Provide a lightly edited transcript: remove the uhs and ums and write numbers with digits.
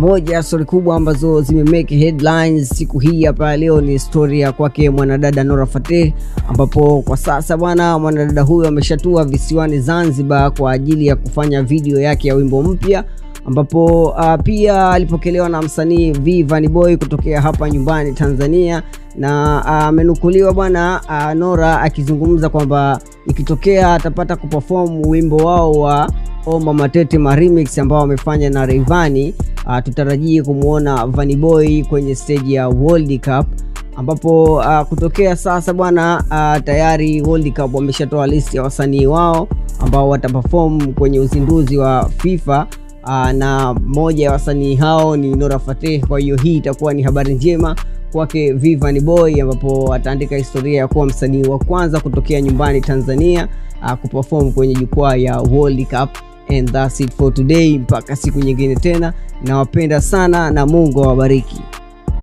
Moja ya stori kubwa ambazo zimemake headlines siku hii hapa leo ni stori ya kwake mwanadada Nora Fatehi, ambapo kwa sasa bwana, mwanadada huyo ameshatua visiwani Zanzibar kwa ajili ya kufanya video yake ya wimbo mpya, ambapo pia alipokelewa na msanii V Vanny Boy kutokea hapa nyumbani Tanzania, na amenukuliwa bwana Nora akizungumza kwamba ikitokea atapata kuperform wimbo wao wa Oma Matete ma remix ambao wamefanya na Rayvanny, tutarajie kumuona Vanny Boy kwenye stage ya World Cup, ambapo kutokea sasa bwana, tayari World Cup wameshatoa list ya wasanii wao ambao wataperform kwenye uzinduzi wa FIFA, na moja ya wasanii hao ni Nora Fatehi. Kwa hiyo hii itakuwa ni habari njema kwake V Vanny Boy, ambapo ataandika historia ya kuwa msanii wa kwanza kutokea nyumbani Tanzania kuperform kwenye jukwaa ya World Cup. And that's it for today, mpaka siku nyingine tena, nawapenda sana na Mungu awabariki.